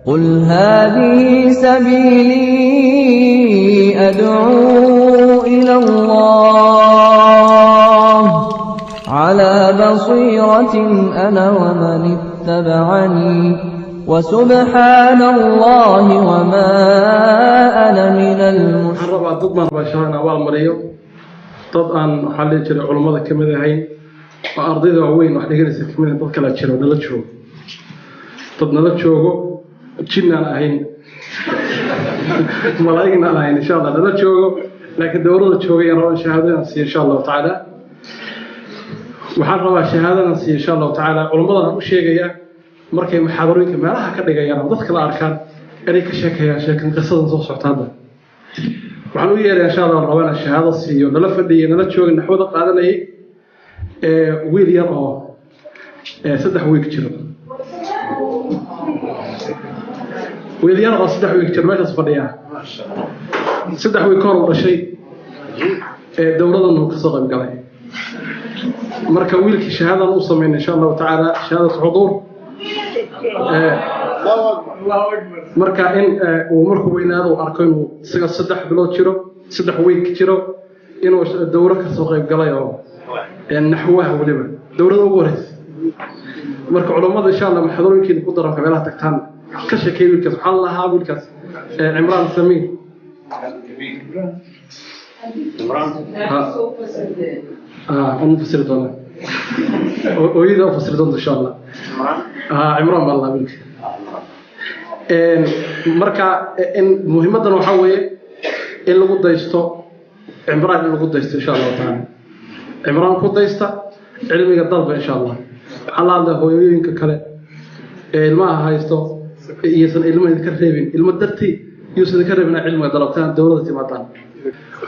قل هذه سبيلي أدعو إلى الله على بصيرة أنا ومن اتبعني وسبحان الله وما أنا من المشركين. Rabaa dad baan rabaa insha Allah inaan abaal mariyo, dad aan waxaa la dhihi jiray culummada ka mid ahayn oo ardayda waaweyn wax dhiganaysa ka mid ahayn, dad kala jiro nala joogo, dad nala joogo, jinnaan ahayn, malaa'igna aan ahayn, insha Allah nala joogo, laakiin dowladda joogay ayaan rabaa in shahaadadan siiyo insha Allahu tacaala. Waxaan rabaa shahaadadan siiyo insha Allahu tacaala. Culummadan u sheegayaa markay muxaadarooyinka meelaha ka dhigayaan ama dadka la arkaan inay ka sheekeeyaan sheekan qisadan soo socota. Hadda waxaan u yeeray insha Allah rabaa inaan shahaado siiyo nala fadhiyay, nala joogay, naxwada qaadanayay, wiil yar oo 3 wiig jiro, wiil yar oo 3 wiig jiro meeshaas fadhiyaa, 3 wiig ka hor uu dhashay, dowladan uu kasoo qayb galay. Marka wiilkii shahaadan u sameynay insha Allahu tacaala, shahaadat xuduur. Marka in uu markuu weynaado uu arko inuu isaga 3 bilood jiro, 3 wiig jiro, inuu dowro kasoo qayb galay oo naxwaha weliba dowrada ugu horeysa. Marka culummada insha Allah muxaadarooyinkiina ku daranka meelaha tagtaan ka sheekeey wiilkaas. Waxaa la lahaa wiilkaas Cimraan Samiir. Ha fasiri doonaa, hooyada u fasiri doonta insha Allah. Cimraan baa la lahaa wiilka. Marka in muhiimadan waxaa weeye in lagu daysto Cimraan, in lagu daysto insha Allahu tacaala. Cimraan ku daysta cilmiga dalba insha Allah. Waxaa la hadlaya hooyooyinka kale ee ilmaha haysto, iyuusan ilmaha idinka reebin, ilmo dartii yuusan idinka reebin inaad cilmiga dalabtaan, dowladda timaadaan.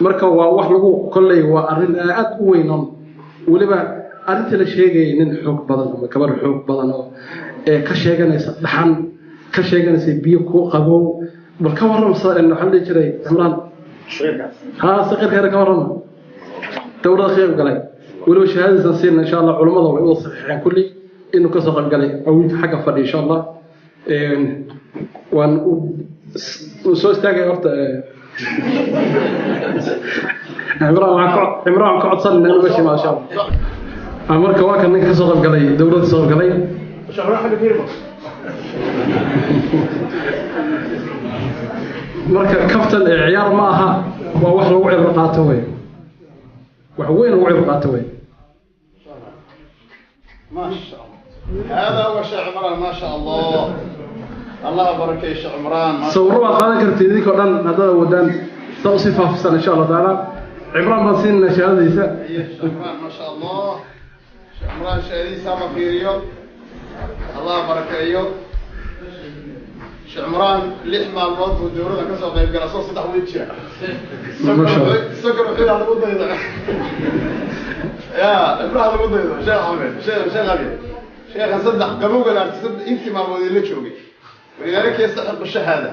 Marka waa wax lagu kolley, waa arrin aad u weyn oon weliba arrintii la sheegayay nin xoog badan ama gabar xoog badan oo ka sheeganaysa dhaxan, ka sheeganaysa biyo kuu qabow. Bal ka warrama, waxaa la dhihi jiray Cimraan ha saqiirka yar, ka warrama dowladda ka qayb galay, weliba shahaadadiisan siina insha Allah. Culummada way u saxiixeen kulli inuu kasoo qayb galay oo wiilka xagga fadhiya insha Allah. Waan u soo istaagay horta Cimraan, waxaan ka codsanayna inuu meesha imaado insha Allah. Marka waa kan ninka kasoo qayb galay, dowladda kasoo qayb galay. Marka kaftan ee ciyaar ma aha, waa wax lagu cibro qaato wey, wax weyn lagu cibro qaato wey. ما شاء الله، هذا هو شيخ عمران، ما شاء الله، الله بركة شيخ عمران ما شاء. Sawirro waad qaadan kartid idinkoo dhan haddaad awoodaan, saa usii faafisaan insha Allah tacaala. Cimraan baan siinayna shahaadadiisa. الله شيخ عمران، ما شاء الله، شيخ عمران شهاديسا ما فيريو، الله بركة شيخ عمران. 6 maalmood buu dowladda ka soo qayb galay soo 3 wiig jira. Ma sha Allah. Sokor wuxuu lagu daydo ya ibraha lagu daydo sheekh Axmed, sheekh Abi, sheekha 3 qabowga laartay, 3 intii maalmood la joogay، ولذلك يستحق الشهادة.